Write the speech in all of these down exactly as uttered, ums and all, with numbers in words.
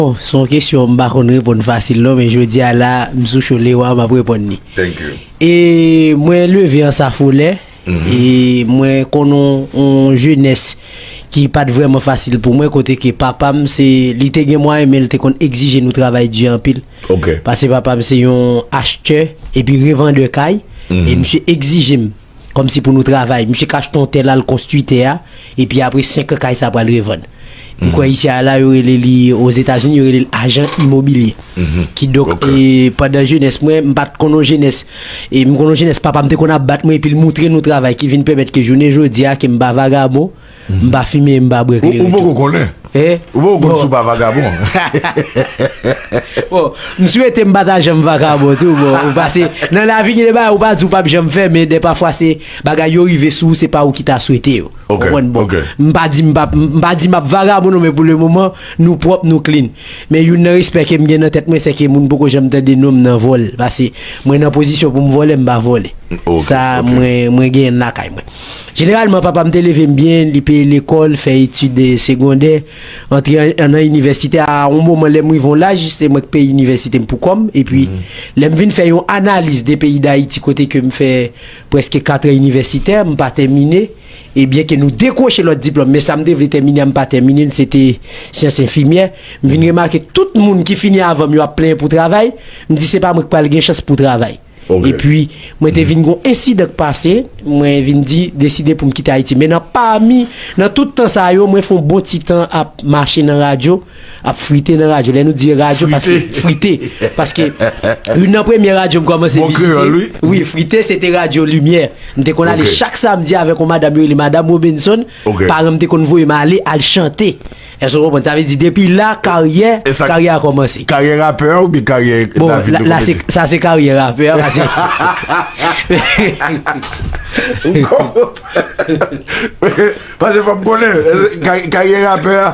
Bon, se yon kesyon m pa konn reponn fasil non, men jodi a la, m sou cho Lewa, m ap reponn li. Thank you. E mwen leve an Safolè, e mwen konn yon, yon jenès ki pa t vrèman fasil pou mwen, kote ke papa m, se, li te gen mwayen, men li te konn egzije nou travay di anpil. Ok. Paske papa m se yon achtè epi revandè kay, e misye egzije m kòmsi pou nou travay. Misye ka achte yon tè la, l konstwi tè a, epi apre senk an, kay sa pral revann. M kwè isi a la, yo rele li, Ozetazini, yo rele l ajan imobilye. Kidonk, e, pandan jenès mwen, m pa t konn yon jenès, e m konn yon jenès, papa m te konn ap bat mwen, epi l moutre nou travay, ki vin pèmèt ke jounen jodi a, ke m pa vagabon, m pa fimen, m pa bwè kleren tou. Ou poko konnen? Ou poko konn si w pa vagabon? Bon, m swete m pa ta janm vagabon tou, bon, paske nan lavi, gen de bagay ou pa di ou p ap janm fè, men de pafwa se bagay yo rive sou ou, se pa ou ki ta swete yo. Ou konprann? Bon, m pa di m p ap, m pa di m ap vagabon non, men pou le moman, nou pwòp, nou clean. Men youn nan respè ke m gen nan tèt mwen, se ke moun poko janm tande non m nan vòl. Paske mwen nan pozisyon pou m vòlè, m pa vòlè. Sa, mwen, mwen genyen l lakay mwen. Jeneralman, papa m te leve m byen, li peye lekòl, fè etid, eh, segondè, antre an, an, nan inivèsite. A yon moman, lè m rive yon laj, se mwen k peye inivèsite m pou kò m. Epi, lè m vin fè yon analiz de peyi Dayiti, kote ke m fè prèske kat an inivèsitè, m pa tèmine, e byen ke nou dekwoche lòt diplòm, men sa m te vle tèmine a, m pa tèmine l, se te syans enfimyè. M vin remake tout moun ki fini avan m yo ap plenyen pou travay, m di se pa mwen k pral gen chans pou travay. Epi, mwen te vin gon ensidan k pase, mwen vin di, deside pou m kite Ayiti. Men nan pami, nan tout tan sa yo, mwen fè yon bon ti tan ap mache nan radyo, ap frite nan radyo. Lè nou di radyo, paske frite. Paske youn nan premye radyo m kòmanse vizite, wi, frite, se te radyo Limyè. M te konn ale chak samdi avèk yon madanm yo rele Madanm Robinson. Paran m te konn voye m ale, al chante. Èske w konprann? Sa vle di, depi la, karyè, karyè a kòmanse. Karyè rapè oubyen karyè David de Komedi? Bon, la, la, se, sa se karyè rapè, paske Paske fò m konnen, eh, ka-, karyè rapè a.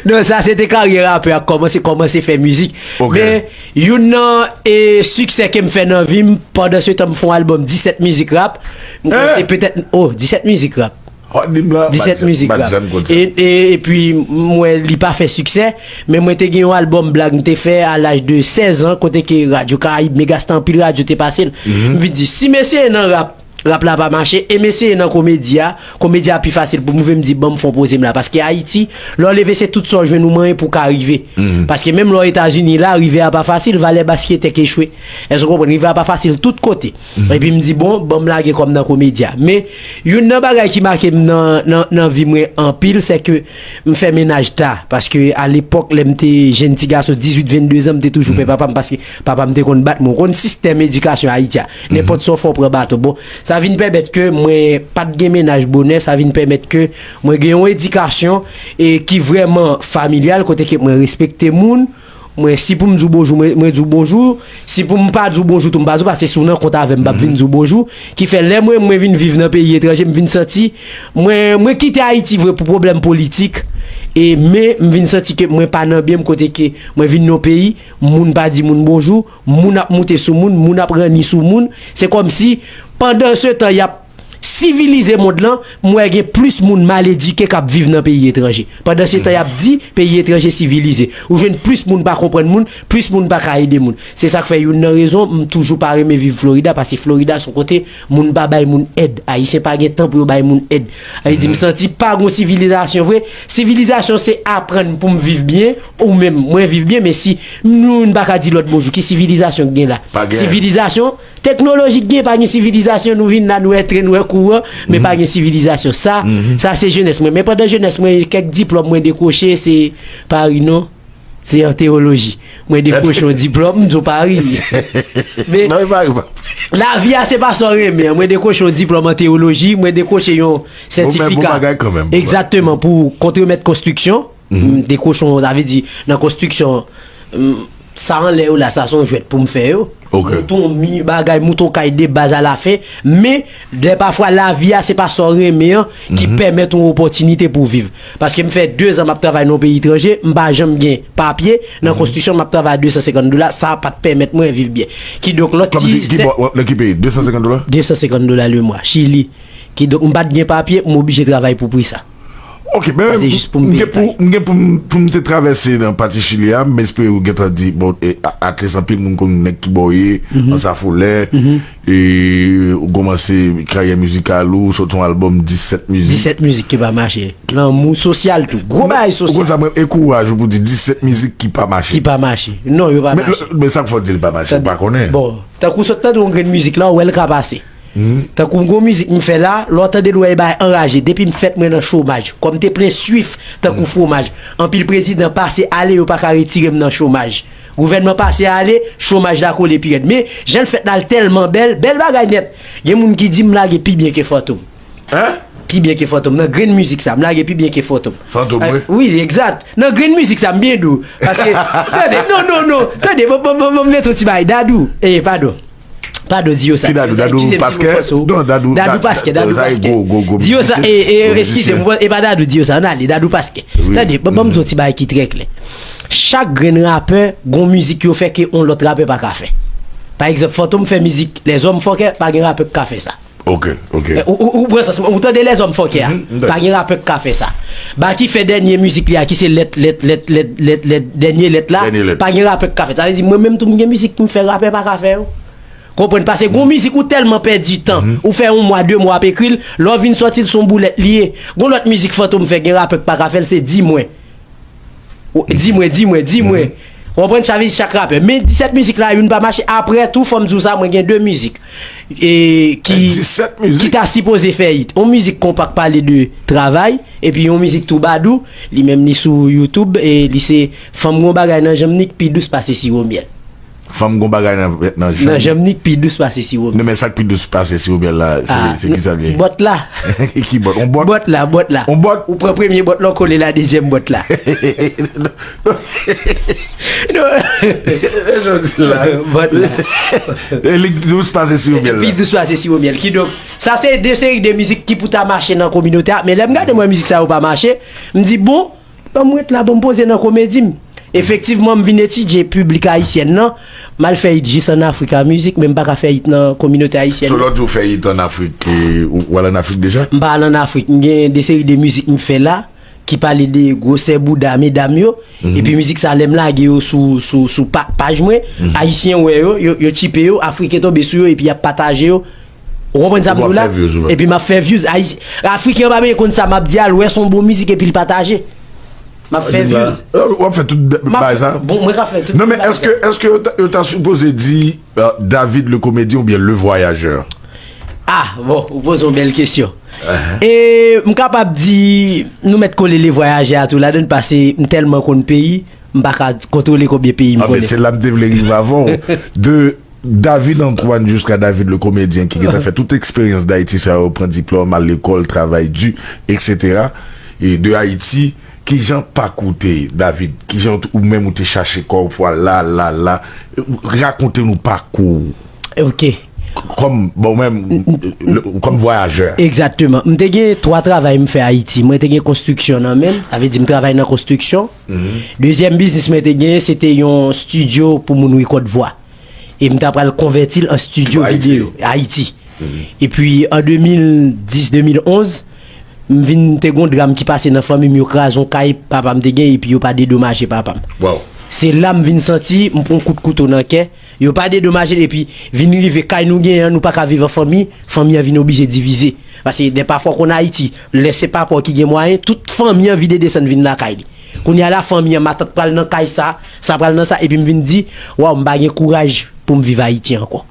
Non, sa se te karyè rapè a, kòmanse, kòmanse fè mizik. Men, youn nan, eh, siksè ke m fè nan vi m, pandan se tan m fè yon albòm disèt mizik rap. M kwè se petèt, oh, disèt mizik rap. Disèt mizik rap. E, e, epi, m wè li pa fè siksè, men mwen te gen yon albòm blag m te fè a laj de sèz an, kote ke Radyo Karayib, Megastar, anpil radyo te pase l. M vin di, si m eseye nan rap, rap la pa mache, e m eseye nan komedi a, komedi a pi fasil pou m rive, m di, ban m fè yon poze m la. Paske Ayiti, lè w leve, se tout sa w jwenn ou manyen pou w ka rive. Paske menm lè w Etazini la, rive a pa fasil, valè basketè k echwe. Èske w konprann? Rive a pa fasil tout kote. Epi m di, bon, ban m lage kò m nan komedi a. Men, youn nan bagay ki make m nan, nan, nan vi mwen anpil, se ke m fè mennaj ta. Paske alepòk, lè m te jenn ti gason, dizuit, venndezan, m te toujou pè papa m, paske papa m te konn bat mwen. Ou konn sistèm edikasyon Ayiti a. Nenpòt sa w fè, w pran baton. Bon, sa vin pèmèt ke mwen pa t gen mennaj bonè, sa vin pèmèt ke mwen gen yon edikasyon, e ki vrèman familyal, kote ke mwen respekte moun. Mwen, si pou m di w bonjou, mwen, mwen di w bonjou. Si pou m pa di w bonjou tou, m pa di w, paske si w nan kont avè m, m p ap vin di w bonjou. Ki fè, lè mwen, mwen vin viv nan peyi etranje, m vin santi, mwen, mwen kite Ayiti vre pou pwoblèm politik, e, men m vin santi ke mwen pa nan byen m, kote ke mwen vin nan yon peyi, moun pa di moun bonjou, moun ap moute sou moun, moun ap ranni sou moun. Se kòmsi, pandan se tan, y ap sivilize mond lan, m wè gen plis moun mal edike k ap viv nan peyi etranje. Pandan se tan, y ap di peyi etranje sivilize. Ou jwenn plis moun pa konprann moun, plis moun pa ka ede moun. Se sa k fè youn nan rezon m toujou pa renmen viv Florida, paske Florida se yon kote moun pa bay moun èd. Ayisyen pa gen tan pou yo bay moun èd. Sa vle di, m santi pa gon sivilizasyon vre. Sivilizasyon se aprann pou m viv byen, ou menm, mwen viv byen, men si nou, nou pa ka di lòt bonjou, ki sivilizasyon k gen la? Sivilizasyon, teknoloji k gen, pa gen sivilizasyon, nou vin la, nou wè tren, nou wè kouran, men pa gen sivilizasyon. Sa, sa se jenès mwen. Men pandan jenès mwen, kèk diplòm mwen dekwoche, se pa ri non, se an teyoloji. Mwen dekwoche yon diplòm, m di w pa ri. Men, lavi a, se pa sa w renmen. Mwen dekwoche yon diplòm an teyoloji, mwen dekwoche yon sètifika. Egzakteman, pou kontremèt konstriksyon. M dekwoche yon, sa vle di, nan konstriksyon, m, sa anlè yo la, sa se yon jwèt pou m fè yo. Moute yon mi, bagay, moute yon kay de baz a la fen. Men, lè pafwa lavi a, se pa sa w renmen an ki pèmèt yon opòtinite pou w viv. Paske m fè dezan m ap travay nan yon peyi etranje, m pa janm gen papye, nan konstriksyon m ap travay a de san senkant dola, sa pa t pèmèt mwen viv byen. Kidonk, lòt ti, nan ki peyi? De san senkant dola? De san senkant dola le mwa, Chili. Kidonk, m pa t gen papye, m oblije travay pou pri sa. Ok, men Se jis pou m m peye gen pou m gen pou m pou m te travèse nan pati Chili a, m espere ou gentan di bon, e, a- atlis anpil moun konn nèg ki bò ye, an sa folè, e ou kòmanse karyè mizikal ou, sot yon albòm disèt mizik. Disèt mizik ki pa mache. Lanmou sosyal tou. Gwo bagay Ou konn sosyal. Sa mwen e kouraj ou pou di disèt mizik ki pa mache. Ki pa mache. Non, yo pa Men mache. men sa k fò di l pa mache, ou pa konnen. Bon, tankou sot tande yon grenn mizik la, ou wè l ka pase. Tankou yon mizik m fè la, lè w tande l wè e bay anraje. Depi m fèt mwen nan chomaj. Kòm te plen swif tankou fwomaj. Anpil prezidan pase ale, yo pa ka retire m nan chomaj. Gouvènman pase ale, chomaj la kole pi rèd. Men, jan l fèt la, l tèlman bèl, bèl bagay nèt. Gen moun ki di m lage pi byen ke Fantom. Hein? Pi byen ke Fantom. Nan grenn mizik sa, m lage pi byen ke Fantom. Fantom, Eh, wi. Wi, egzat. Nan grenn mizik sa, m byen dou. Paske, tande, non, non, non. Tande, bon, bon, bon, bon, mete yon ti bagay. Dadou. Eh, padon. Padon, di yo sa. Ki Dadou? Dadou Paskè? Non, Dadou, Dadou Dad- Paskè, Dadou sa e Paskè. gwo, gwo, gwo Di yo sa, mizisyen. eh, eh, Gwo eskize mizisyen. m, e pa Dadou, di yo sa, ann ale, Dadou Paskè. Wi. Tande, ban ban m di yon ti bagay ki trè klè. Chak grenn rapè, gon mizik yo fè ke on lòt rapè pa ka fè. Pa egzanp, Fantom fè mizik, Lèzòm Fòkè, pa gen rapè k ka fè sa. Ok, ok. Eh, Ou, ou, ou pran sans mwen, ou tande Lèzòm Fòkè a? Mhm, m tande. Pa gen rapè k ka fè sa. Baky fè dènye mizik li a, ki se lèt, lèt, lèt, lèt, lèt, lèt, lèt, dènye lèt la, Dènye lèt. Pa gen rapè k ka fè sa. Sa vle di, mwen menm tou, m gen mizik pou m fè, rapè pa ka fè yo. Konprann? Paske gon mizik ou tèlman pèdi tan, ou fè yon mwa, de mwa ap ekri l, lè w vin sòti l, se yon boulèt li ye. Gon lòt mizik Fantom fè, gen rapè k pa ka fè l, se Di Mwen. Ou- Di Mwen, Di Mwen, Di Mwen. Ou konprann? Sa vle di chak rapè. Men disèt mizik la, youn pa mache. Apre tou, fò m di w sa, mwen gen de mizik. E ki, disèt mizik? Ki ta sipoze fè hit. Yon mizik konpa k pale de travay, epi yon mizik twoubadou, li menm li sou YouTube, e li se Fanm gon bagay nan janm ni k pi dous pase siwo myèl. Fanm gon bagay nan nan Nan janm ni k pi dous pase siwo myèl. Non, men sa k pi dous pase siwo myèl la, se Ah, se ki sa l ye? Bòt la. Ki bòt? On bòt? Bòt la, bòt la. On bòt? Ou pran premye bòt la, ou kole la dezyèm bòt la. Non. E jodi la. Bòt la. E li dous pase siwo myèl Pi la. dous pase siwo myèl. Kidonk, sa se de seri de mizik ki pou ta mache nan kominote a. Men lè m gade mwen mizik sa yo pa mache, m di bon, ban m ret la, ban m poze nan komedi m. Efektivman, m vin etidye piblik ayisyèn nan. M al fè hit jis an Africa Music, men m pa ka fè hit nan kominote ayisyèn So nan. Lè w di w fè hit an Afrik, e, ou ou al an Afrik deja? M pa al an Afrik. M gen de seri de mizik m fè la ki pale de gwosè bouda medam yo. Epi mizik sa, lè m lage yo sou, sou, sou pa- paj mwen, Ayisyen wè yo, yo, yo tchipe yo, Afriken tonbe sou yo, epi y ap pataje yo. Ou konprann sa m di w la? Ou ap fè views, ou menm. Epi m ap fè views. Ayis- Afriken an pa menm konn sa, m ap di al wè se yon bon mizik, epi l pataje. M ap fè views. W ap fè tout M ap bagay fè- sa? Bon, mwen ka fè tout. Non, men èske èske yo ta- yo ta sipoze di euh, David le comédien oubyen le voyageur? Ah, bon, ou poze yon bèl kesyon. E m kapab di, nou mèt kole le vwayajè a tou ladan, paske m tèlman konn peyi, m pa ka kontwole konbyen peyi m Ah, men konnen. Se la m te vle rive avè w. De David Antoine jiska David le comédien ki gentan fè tout eksperyans Dayiti sa yo, pran diplòm, al lekòl, travay di, et cetera. E de Ayiti, kijan pakou te ye, David? Kijan ou menm ou te chache kò w pou al la, la, la? Rakonte nou pakou w. Ok. Kòm, bon, menm, le- kòm vwayajè. Egzakteman. M te gen twa travay m fè Ayiti. Mwen te gen konstriksyon nan men m, sa vle di m travay nan konstriksyon. Dezyèm biznis mwen te gen, se te yon estidyo pou moun rekòd vwa. E m ta pral konvèti l an estidyo Ayiti. Videyo, Ayiti. Epi an de mil dis, de mil onz, m vin te gon dram ki pase nan fanmi m, yo kraze yon kay papa m te gen, epi yo pa dedomaje papa m. Wow. Se la m vin santi, m pran kout kouto nan kè, yo pa dedomaje l, epi vin rive kay nou genyen an, nou pa ka viv an fanmi, fanmi an vin oblije divize. Paske de pafwa w konn Ayiti, lè se papa w ki gen mwayen, tout fanmi an vide desann vin lakay li. Kounye a la, fanmi an, matant pral nan kay sa, sa pral nan sa, epi m vin di, waw, m pa gen kouraj pou m viv Ayiti ankò.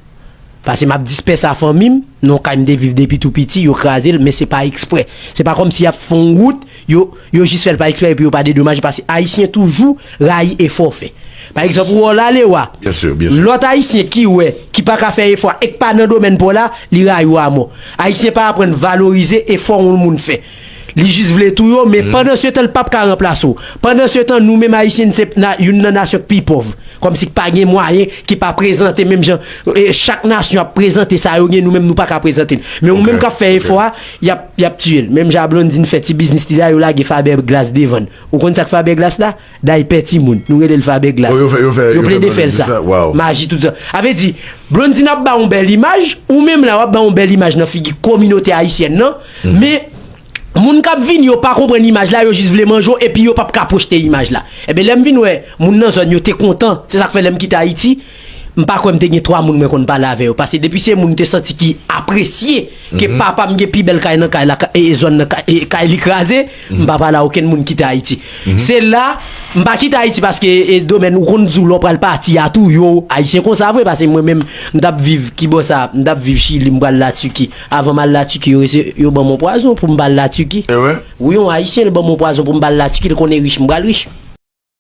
Paske m ap dispèse a fanmi m, nan yon kay m te viv depi tou piti, yo kraze l, men se pa eksprè. Se pa kòmsi y ap fè yon wout, yo, yo jis fè l pa eksprè epi yo pa dedomaje, paske Ayisyen toujou rayi efò w fè. Pa egzanp, ou wè w la, Lewa, Byen si, byen si. Lòt Ayisyen ki wè, ki pa ka fè efò a, e k pa nan domèn pa w la, li rayi w amò. Ayisyen pa aprann valorize efò yon moun fè. Li jis vle touye w, men pandan se tan, l p ap ka ranplase w. Pandan se tan, nou menm Ayisyen, se na- youn nan nasyon k pi pòv. Kòmsi k pa gen mwayen, ki pa prezante menm jan e, chak nasyon ap prezante sa yo gen, nou menm nou pa ka prezante l. Men ou Ok, menm k ap fè ok. Efò a, y ap, y ap tiye l. Menm jan Blondine fè ti biznis li la, yo lage Faber Glass devan l. Ou konn sa k Faber Glass la? Daypè timoun. Nou rele l Faber Glass. Oh, yo fè, yo fè, Yo yo fè plede fè l Blondine sa. Sa. Wow. Maji, tout sa. Sa vle di, Blondine ap ba yon bèl imaj, ou menm la, w ap ba yon bèl imaj nan figi kominote ayisyèn nan, men Moun k ap vini yo pa konprann imaj la, yo jis vle manje w, epi yo p ap ka pwojte imaj la. Ebyen, lè m vin wè moun nan zòn yo te kontan, se sa k fè lè m kite Ayiti, m pa kwè m te gen twa moun mwen konn pale avè yo. Paske depi se moun m te santi ki apresye ke papa m gen pi bèl kay nan kay la, ka- e zòn nan, kay, e kay li kraze, m pa pale a okenn moun kite Ayiti. Se la, m pa kite Ayiti paske e domèn ou konn di w lè w pral pati a tou, yo, Ayisyen konsa vre, paske mwen menm, m t ap viv, ki bò sa, m t ap viv Chili, m pral Latiki. Avan m al Latiki, yo, rese- yo ban m yon pwazon pou m pa al Latiki. E wè? Wi, yon Ayisyen, li ban m yon pwazon pou m pa al Latiki, li konnen rich, m pral rich.